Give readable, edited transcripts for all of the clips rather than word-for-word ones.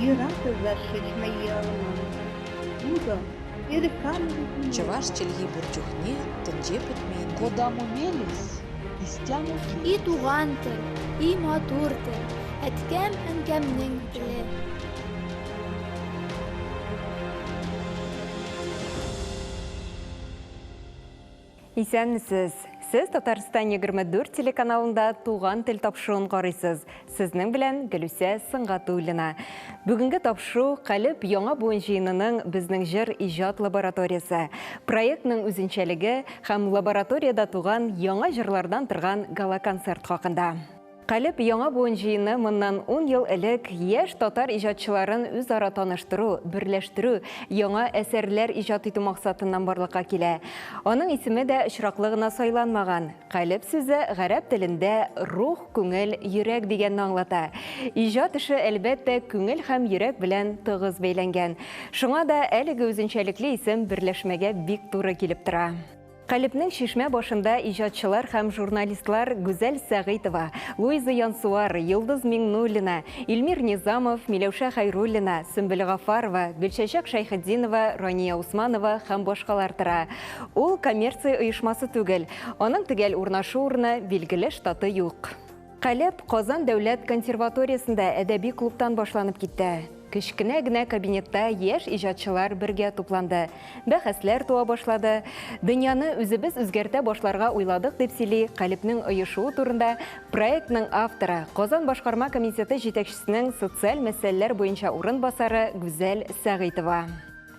Юратӑр шыҫма йӑлӑмӑн. Утӑ, эркаллӑ Чӑваш чӗлхи пур чухне тӗнче пӗтмен. Кодамо мелесь, истямо И туган тел, и матур тел, әткәм-әнкәмнең теле. Исәнмесез! Сез Татарстан 24 телеканалында Туган тел тапшыруын карыйсыз. Сезнең белән Гөлүсә Сөнгатуллина. Бүгенге тапшыру Калеб яңа буын җыенының Безнең җыр иҗат лабораториясе. Проектның үзенчәлеге һәм лабораториядә туган яңа җырлардан торган гала-концерт хакында. Калеб яңа буын җыены моннан ун ел элек яшь татар иҗатчыларын үзара таныштыру, берләштерү, яңа әсәрләр иҗат итү максатыннан барлыкка килә. Аның исеме дә очраклы гына сайланмаган. Калеб сүзе гарәп телендә рух, күңел, йөрәк дигәнне аңлата. Иҗат эше, әлбәттә, күңел һәм йөрәк белән тыгыз бәйләнгән. Шуңа да әлеге үзенчәлекле исем берләшмәгә бик туры килеп тора. Калебнең чишмә башында иҗатчылар һәм журналистлар Гүзәл Сәгыйтова, Луиза Янсуар, Йолдыз Миңнуллина, Илмир Низамов, Миләүшә Хәйруллина, Сөмбел Гафарова, Гөлчәчәк Шәйхетдинова, Рания Усманова һәм башкалар тора. Ул коммерция оешмасы түгел, аның төгәл урнашу урыны, билгеле штаты юк. Калеб Казан дәүләт консерваториясендә әдәби клубтан башланып китте. Кечкенә генә кабинетта яшь иҗатчылар бергә тупланды. Бәхәсләр туа башлады. Дөньяны үзебез үзгәртә башларга уйладык, дип сөйли Калебнең оешуы турында проектның авторы, Казан башкарма комитеты җитәкчесенең социаль мәсьәләләр буенча урынбасары Гүзәл Сәгыйтова.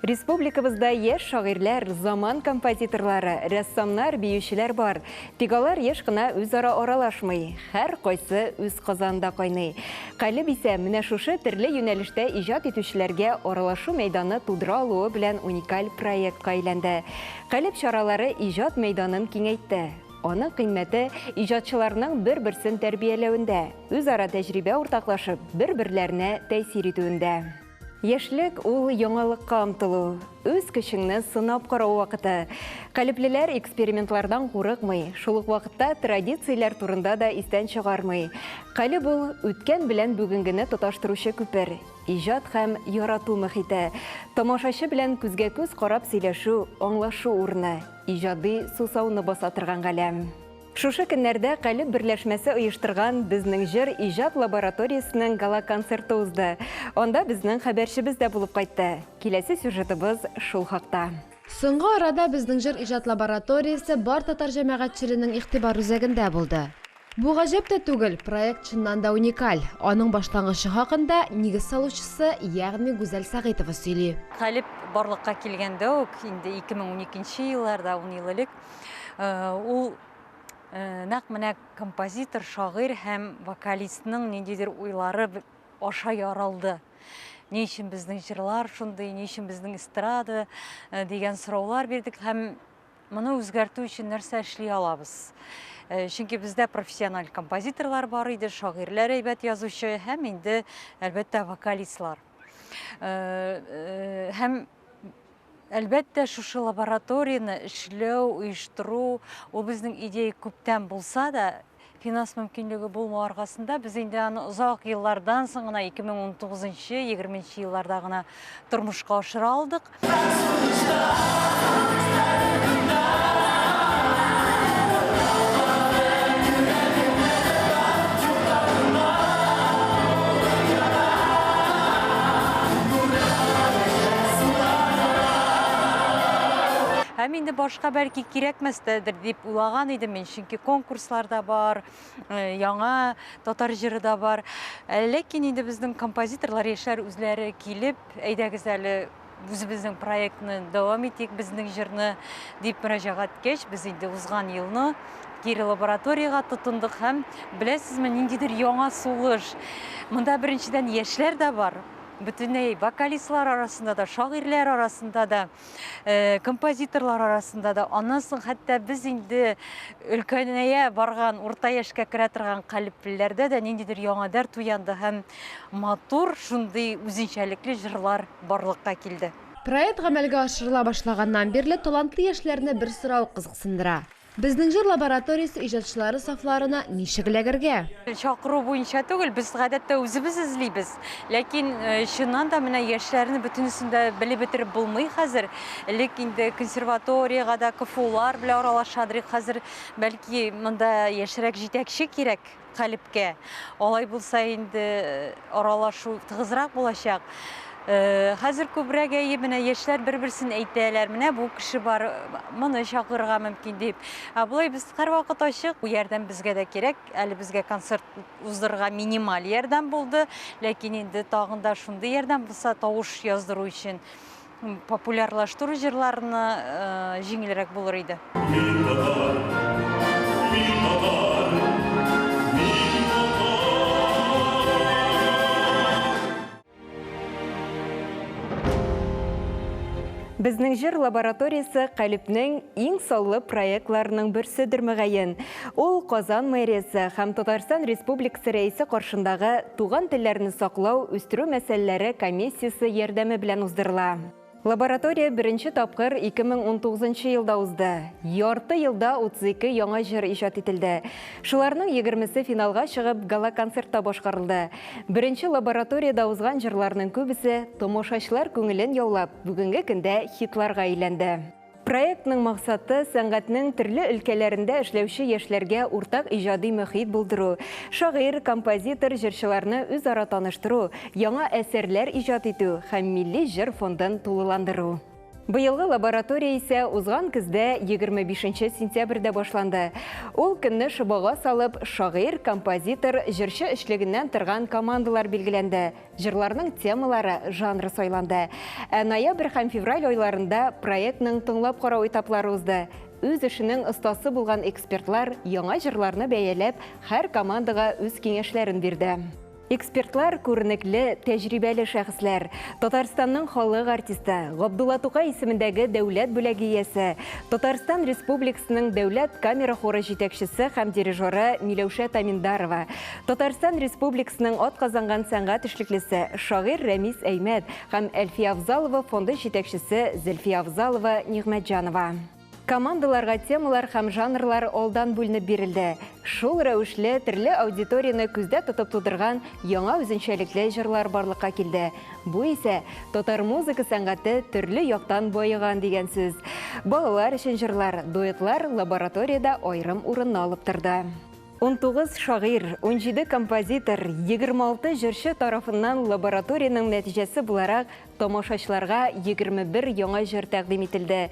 Республикабызда яшь шагыйрьләр, заман композиторлары, рәссамнар, биючеләр бар. Тик алар еш кына үзара аралашмый, һәркайсы үз казанында кайный. Калеб исә менә шушы төрле юнәлештә иҗат итүчеләргә аралашу мәйданы тудыра алуы белән уникаль проектка әйләнде. Калеб чаралары иҗат мәйданын киңәйтте. Аның кыйммәте иҗатчыларның бер-берсен тәрбияләвендә, үзара тәҗрибә уртаклашып, бер-берләренә тәэсир итүендә. Яшьлек ул яңалыкка омтылу, үз көчеңне сынап карау вакыты. Калеблеләр экспериментлардан курыкмый, шул ук вакытта традицияләр турында да истән чыгармый. Калеб ул, үткән белән бүгенгене тоташтыручы күпер, иҗат һәм ярату мохите, тамашачы белән күзгә-күз карап сөйләшү, аңлашу урыны, иҗади сусауны баса торган галәм. Шушы көннәрдә Калеб берләшмәсе оештырган Безнең җыр иҗат лабораториясенең гала-концерты узды. Анда безнең хәбәрчебез дә булып кайтты. Киләсе сюжетыбыз шул хакта. Соңгы арада Безнең җыр иҗат лабораториясе бар татар җәмәгатьчеленең игътибар үзәгендә булды. Бу гаҗәп тә түгел, проект чыннан да уникаль. Аның башлангычы хакында нигез салучысы, ягъни Гүзәл Сәгыйтова сөйли. Калеб барлыкка килгәндә үк, инде 2012 нче елларда, ун ел элек, Ул нәкъ менә композитор, шагыйрь һәм вокалистның ниндидер уйлары аша яралды. Ни өчен безнең җырлар шундый, ни өчен безнең эстрада дигән сораулар бирдек һәм моны үзгәртү өчен нәрсә эшли алабыз? Чөнки бездә профессиональ композиторлар бар иде, шагыйрьләр әйбәт язучы һәм инде, әлбәттә, вокалистлар. Һәм Әлбәттә, шушы лабораторияне эшләү, оештыру, ул безнең идея күптән булса да, финанс мөмкинлеге булмау аркасында без инде аны озак еллардан соң гына 2019 20 елларда гына тормышка ашыра алдык. Һәм инде башка бәлки кирәкмәстәдер дип уйлаган идем мин, чөнки конкурслар да бар, э, яңа татар җыры да бар. Э, ләкин инде безнең композиторлар, яшьләр үзләре килеп, әйдәгез әле үзебезнең проектны дәвам итик, безнең җырны дип мөрәҗәгать иткәч, без инде узган елны кире лабораториягә тотындык һәм беләсезме, ниндидер яңа сулыш. Монда беренчедән яшьләр дә бар, бөтенләй вокалистлар арасында да, шагыйрьләр арасында да, э, композиторлар арасында да. Аннан соң хәтта без инде өлкәнәя барган, урта яшькә керә торган калеплеләрдә дә ниндидер яңа дәрт уянды һәм матур шундый үзенчәлекле җырлар барлыкка килде. Проект гамәлгә ашырыла башлаганнан бирле талантлы яшьләрне бер сорау кызыксындыра. Безнең җыр лабораториясе иҗатчылары сафларына ничек эләгергә? Чакыру буенча түгел, без гадәттә үзебез эзлибез. Ләкин чыннан да менә яшьләрне бөтенесен дә белеп бетереп булмый хәзер. Элек инде консерваториягә дә КФУлар белән аралаша идек. Хәзер бәлки монда яшьрәк җитәкче кирәк калебкә. Алай булса инде аралашу тыгызрак булачак. Хәзер күбрәк әйе, менә яшьләр бер-берсен әйтәләр, менә бу кеше бар, моны чакырырга мөмкин дип. Ә болай без һәрвакыт ачык, бу ярдәм безгә дә кирәк. Әле безгә концерт уздырырга минималь ярдәм булды, ләкин инде тагын да шундый ярдәм булса, тавыш яздыру өчен популярлаштыру җырларны җиңелрәк булыр иде. Мин татар, мин татар, мин татар. Безнең җыр лабораториясе Калебнең иң саллы проектларының берседер мөгаен. Ул Казан мэриясе һәм Татарстан Республикасы Рәисе каршындагы Туган телләрне саклау, үстерү мәсьәләләре комиссиясе ярдәме белән уздырыла. Лаборатория беренче тапкыр 2019 нчы елда узды. Ярты елда 32 яңа җыр иҗат ителде. Шуларның егермесе финалга чыгып, гала-концертта башкарылды. Беренче лабораториядә узган җырларның күбесе тамашачылар күңелен яулап, бүгенге көндә хитларга әйләнде. Проектның максаты, сәнгатьнең төрле өлкәләрендә эшләүче яшьләргә уртак иҗади мөхит булдыру, шагыйрь, композитор, җырчыларны үзара таныштыру, яңа әсәрләр иҗат итү һәм милли җыр фондын тулыландыру. Быелгы лаборатория исә узган көздә 25 нче сентябрьдә башланды. Ул көнне шобага салып, шагыйрь, композитор, җырчы өчлегеннән торган командалар билгеләнде. Җырларның темалары, жанры сайланды. Ә ноябрь һәм февраль айларында проектның тыңлап карау этаплары узды. Үз эшенең остасы булган экспертлар яңа җырларны бәяләп, һәр командага үз киңәшләрен бирде. Экспертлар, күренекле, тәҗрибәле шәхесләр. Татарстанның халык артисты, Габдулла Тукай исемендәге дәүләт бүләге иясе, Татарстан Республикасының дәүләт камера хоры җитәкчесе һәм дирижеры Миләүшә Таминдарова, Татарстан Республикасының атказанган сәнгать эшлеклесе, шагыйрь Рәмис Әймәт һәм Әлфия Авзалова фонды җитәкчесе Зөлфия Авзалова Нигъмәтҗанова. Командаларга темалар һәм жанрлар алдан бүленеп бирелде. Шул рәвешле төрле аудиторияне күздә тотып тудырган яңа үзенчәлекле җырлар барлыкка килде. Бу исә татар музыка сәнгате төрле яктан баеган дигән сүз. Балалар өчен җырлар, дуэтлар лабораториядә аерым урынны алып торды. 19 шагыйрь, 17 композитор, 26 җырчы тарафыннан лабораториянең нәтиҗәсе буларак тамашачыларга 21 яңа җыр тәкъдим ителде.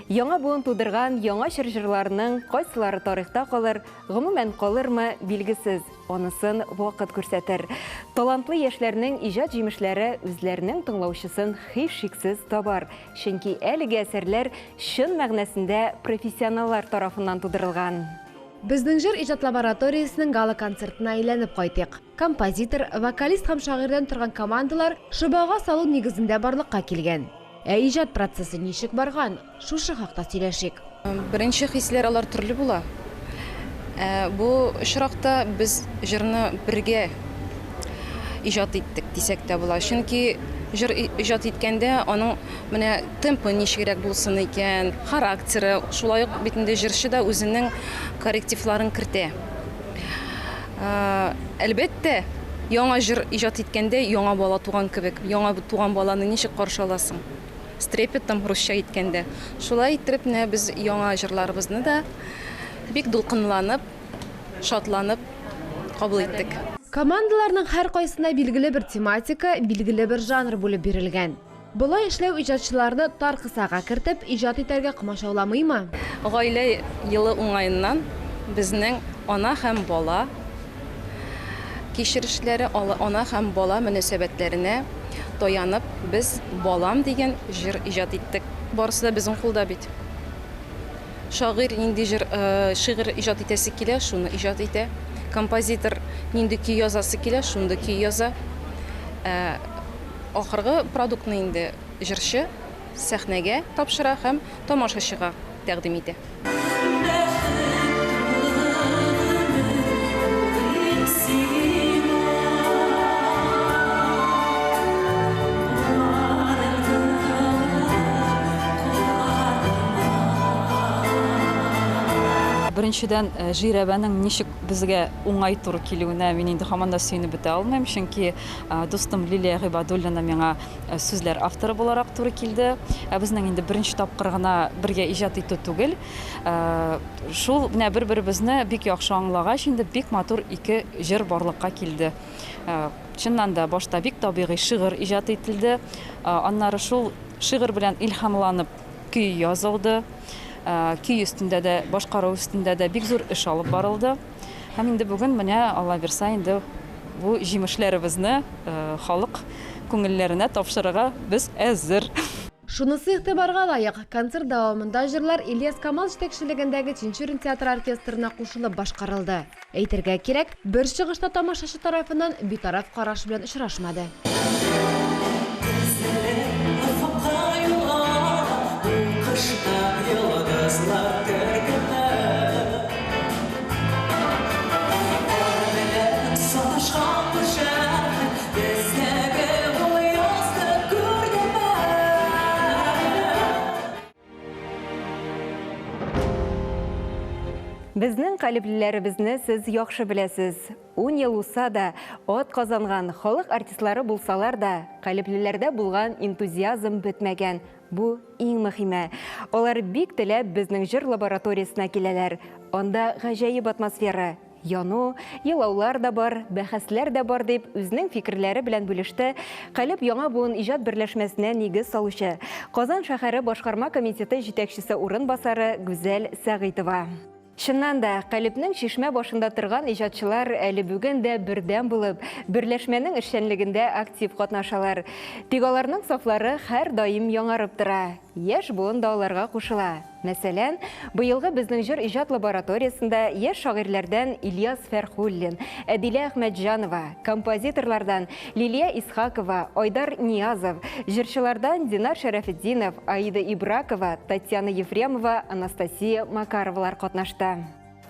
Яңа буын тудырган яңа чор җырларының кайсылары тарихта калыр, гомумән калырмы, билгесез. Анысын вакыт күрсәтер. Талантлы яшьләрнең иҗат җимешләре үзләренең тыңлаучысын һичшиксез табар, чөнки әлеге әсәрләр чын мәгънәсендә профессионаллар тарафыннан тудырылган. Безнең җыр иҗат лабораториясенең гала-концертына әйләнеп кайтыйк. Композитор, вокалист һәм шагыйрьдән торган командалар шобага салу нигезендә барлыкка килгән. Ә иҗат процессы ничек барган, шушы хакта сөйләшик. Беренче хисләр алар төрле була. Ә бу очракта без җырны бергә иҗат иттек дисәк тә була. Чөнки җыр иҗат иткәндә аның менә темпы ничегрәк булсын икән, характеры, шулай ук бит инде җырчы да үзенең коррективларын кертә. Әлбәттә, яңа җыр иҗат иткәндә яңа бала туган кебек, яңа туган баланы ничек каршы аласың? С трепетом, русча әйткәндә. Шулай иттереп, менә без яңа җырларыбызны да бик дулкынланып, шатланып кабул иттек. Командаларның һәркайсына билгеле бер тематика, билгеле бер жанр бүлеп бирелгән. Болай эшләү иҗатчыларны тар кысага кертеп, иҗат итәргә комачауламыймы? Гаилә елы уңаеннан безнең ана һәм бала кичерешләре, ана һәм бала мөнәсәбәтләренә таянып, без Балам дигән җыр иҗат иттек. Барысы да безнең кулда бит. Шагыйрь нинди җыр, шигырь иҗат итәсе килә, шуны иҗат итә. Композитор нинди көй язасы килә, шундый көй яза. Ә ахыргы продуктны инде җырчы сәхнәгә тапшыра һәм тамашачыга тәкъдим итә. Беренчедән, жирәбәнең ничек безгә уңай туры килүенә мин инде һаман да сөенеп бетә алмыйм, чөнки дустым Лилия Гыйбадуллина миңа сүзләр авторы буларак туры килде. Ә безнең инде беренче тапкыр гына бергә иҗат итү түгел. Шул менә бер-беребезне бик яхшы аңлагач, инде бик матур ике җыр барлыкка килде. Чыннан да, башта бик табигый шигырь иҗат ителде. Аннары шул шигырь белән илһамланып көй язылды. Көй өстендә дә, башкару өстендә дә бик зур эш алып барылды. Һәм инде бүген менә, Алла бирса, инде бу җимешләребезне халык күңелләренә тапшырырга без әзер. Шунысы игътибарга лаек, концерт дәвамында җырлар Ильяс Камал җитәкчелегендәге Тинчурин театры оркестрына кушылып башкарылды. Әйтергә кирәк, бер чыгыш та тамашачы тарафыннан битараф караш белән очрашмады. Безнең калеблеләребезне сез яхшы беләсез. Ун ел узса да, ат казанган халык артистлары булсалар да, калеблеләрдә булган энтузиазм бетмәгән. Бу иң мөһиме. Алар бик теләп безнең җыр лабораториясенә киләләр. Анда гаҗәеп атмосфера. Яну, елаулар да бар, бәхәсләр дә бар, дип үзенең фикерләре белән бүлеште Калеб яңа буын иҗат берләшмәсенә нигез салучы, Казан шәһәре башкарма комитеты җитәкчесе урынбасары Гүзәл Сәгыйтова. Чыннан да, Калебнең чишмә башында торган иҗатчылар әле бүген дә бердәм булып, берләшмәнең эшчәнлегендә актив катнашалар. Тик аларның сафлары һәрдаим яңарып тора. Яшь буын да аларга кушыла. Мәсәлән, быелгы Безнең җыр иҗат лабораториясендә яшь шагыйрьләрдән Ильяс Фәрхуллин, Әдилә Әхмәтҗанова, композиторлардан Лилия Исхакова, Айдар Ниязов, җырчылардан Динар Шәрәфетдинов, Аида Ибракова, Татьяна Ефремова, Анастасия Макаровалар катнашты.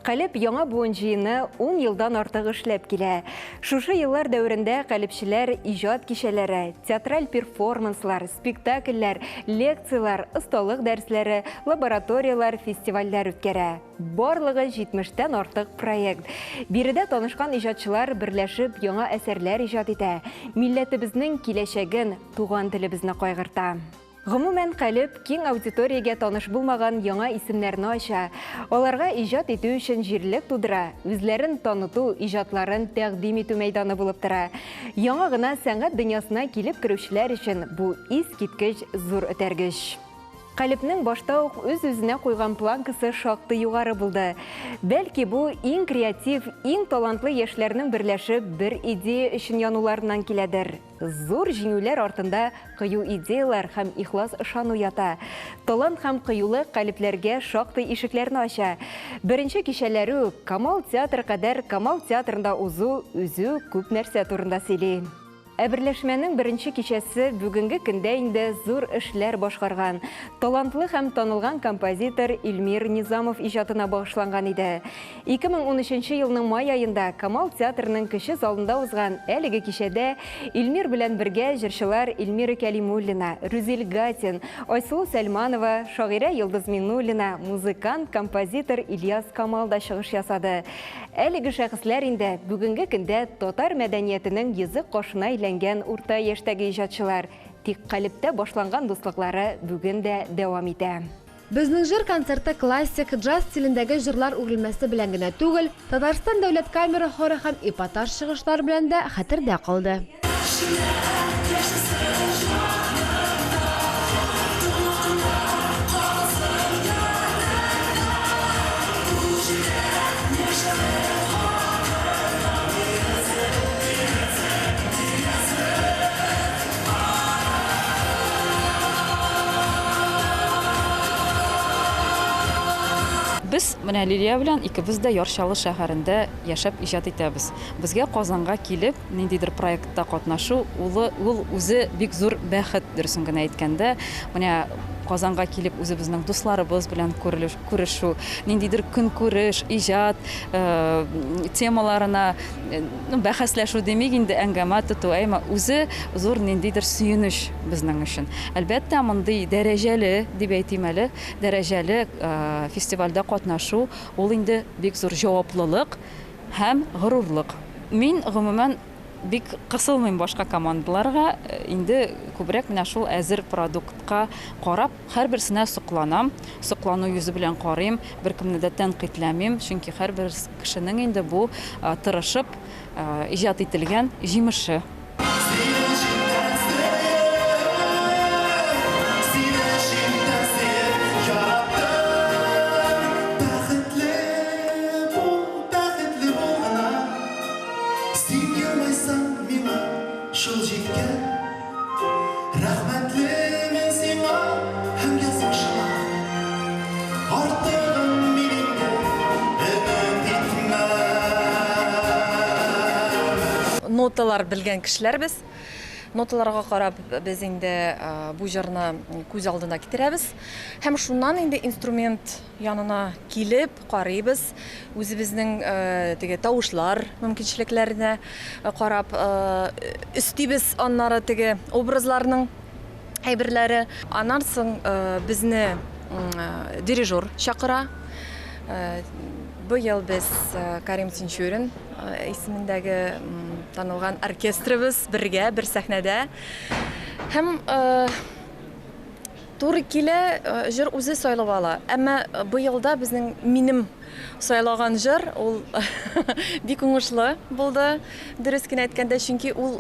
Калеб яңа буын җыены ун елдан артык эшләп килә. Шушы еллар дәверендә калебчеләр иҗат кичәләре, театраль перформанслар, спектакльләр, лекцияләр, осталык дәресләре, лабораторияләр, фестивальләр үткәрә. Барлыгы 70 тән артык проект. Биредә танышкан иҗатчылар берләшеп яңа әсәрләр иҗат итә, милләтебезнең киләчәген, туган телебезне кайгырта. Гомумән, Калеб киң аудиториягә таныш булмаган яңа исемнәрне ача, аларга иҗат итү өчен җирлек тудыра, үзләрен таныту, иҗатларын тәкъдим итү мәйданы булып тора. Яңа гына сәнгать дөньясына килеп керүчеләр өчен бу искиткеч зур этәргеч. Калебнең башта ук үз-үзенә куйган планкасы шактый югары булды. Бәлки бу иң креатив, иң талантлы яшьләрнең берләшеп бер идея өчен януларыннан киләдер. Зур җиңүләр артында кыю идеяләр һәм ихлас ышану ята. Талант һәм кыюлык калебләргә шактый ишекләрне ача. Беренче кичәләре үк Камал театры кадәр Камал театрында узу үзе үк күп нәрсә турында сөйли. Ә берләшмәнең беренче кичәсе бүгенге көндә инде зур эшләр башкарган, талантлы һәм танылган композитор Илмир Низамов иҗатына багышланган иде. 2013 елның май аенда Камал театрының кече залында узган әлеге кичәдә Илмир белән бергә җырчылар Эльмира Кәлимуллина, Рүзил Гатин, Айсылу Сәлманова, шагыйрә Йолдыз Миңнуллина, музыкант, композитор Ильяс Камал да чыгыш ясады. Әлеге шәхесләр инде бүгенге көндә татар мәдәниятенең йөзек кашына әйләнгән урта яшьтәге иҗатчылар. Тик калебтә башланган дуслыклары бүген дә дәвам итә. Безнең җыр концерты классик, джаз стилендәге җырлар үрелмәсе белән генә түгел, Татарстан дәүләт камера хоры һәм эпатаж чыгышлар белән дә хәтердә калды. Без менә Лилия белән икебез дә Яр Чаллы шәһәрендә яшәп иҗат итәбез. Безгә Казанга килеп, ниндидер проектта катнашу, улы, ул үзе бик зур бәхет, дөресен генә әйткәндә. Менә Казанга килеп үзебезнең дусларыбыз белән күрешү, ниндидер көнкүреш, иҗат темаларына ну, бәхәсләшү димик инде, әңгәмә тоту, әмма үзе зур ниндидер сөенеч безнең өчен. Әлбәттә, мондый дәрәҗәле, дип әйтим әле, дәрәҗәле фестивальдә катнашу ул инде бик зур җаваплылык һәм горурлык. Мин, гомумән, бик кысылмыйм башка командаларга, инде күбрәк менә шул әзер продуктка карап, һәрберсенә сокланам, соклану йөзе белән карыйм, беркемне дә тәнкыйтьләмим, чөнки һәрбер кешенең инде бу тырышып иҗат ителгән җимеше. Син елмайсаң миңа шул җиткән. Рәхмәтле мин сиңа һәм язмышыма. Артыгын мин инде өмет итмәм. Ноталар белгән кешеләр без. Ноталарга карап без инде бу җырны күз алдына китерәбез. Һәм шуннан инде инструмент янына килеп карыйбыз, үзебезнең теге тавышлар мөмкинчелекләренә карап өстибез аннары теге образларның әйберләре. Аннан соң безне дирижер чакыра. Быел без Карим Тинчурин исемендәге танылган оркестрыбыз бергә бер сәхнәдә. Һәм Туры килә, җыр үзе сайлап ала. Әмма быел да безнең минем сайлаган җыр ул бик уңышлы булды, дөрес кенә әйткәндә, чөнки ул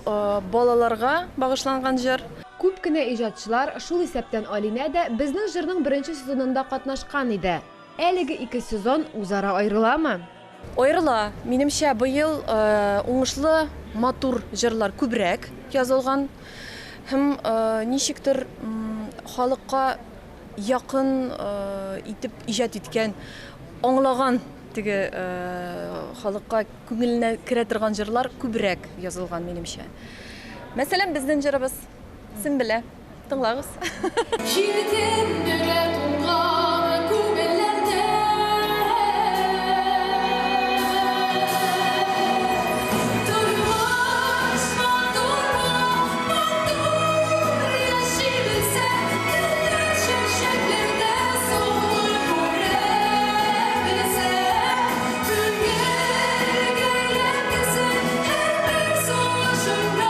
балаларга багышланган җыр. Күп кенә иҗатчылар, шул исәптән Алинә дә, Безнең җырның беренче сезонында катнашкан иде. Әлеге ике сезон үзара аерыламы? Аерыла. Минемчә, быел уңышлы, матур җырлар күбрәк язылган. Һәм ничектер халыкка якын итеп иҗат иткән, аңлаган теге халыкка күңеленә керә торган җырлар күбрәк язылган, минемчә. Мәсәлән, безнең җырыбыз Сөмбелә. Тыңлагыз. Җилкендерә туңган күңелләрне. Тормыш матур була, матур яши белсәң, Гөлләр, чәчәкләрдә сулып күрә белсәң. Күңелгә ямь һәрбер сулышыңда.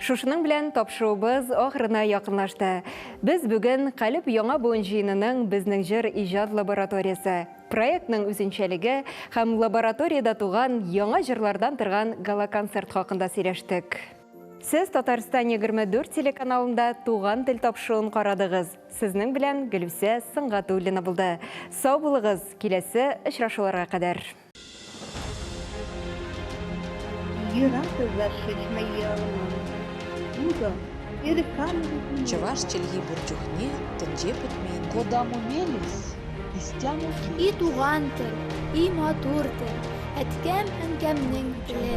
Шушының белән тапшыруыбыз ахырына якынлашты. Без бүген Калеб яңа буын җыенының Безнең җыр иҗат лабораториясе проектның үзенчәлеге һәм лабораториядә туган яңа җырлардан торган гала-концерт хакында сөйләштек. Сез Татарстан 24 телеканалында Туган тел тапшыруын карадыгыз. Сезнең белән Гөлүсә Сөнгатуллина булды. Сау булыгыз, киләсе очрашуларга кадәр. Ерак эзләр чәчмә ялына. Бу да Чӑваш чӗлхи пур чухне тӗнче пӗтмен. Кодамо мелесь, истямо И туган тел, и матур тел, әткәм-әнкәмнең теле.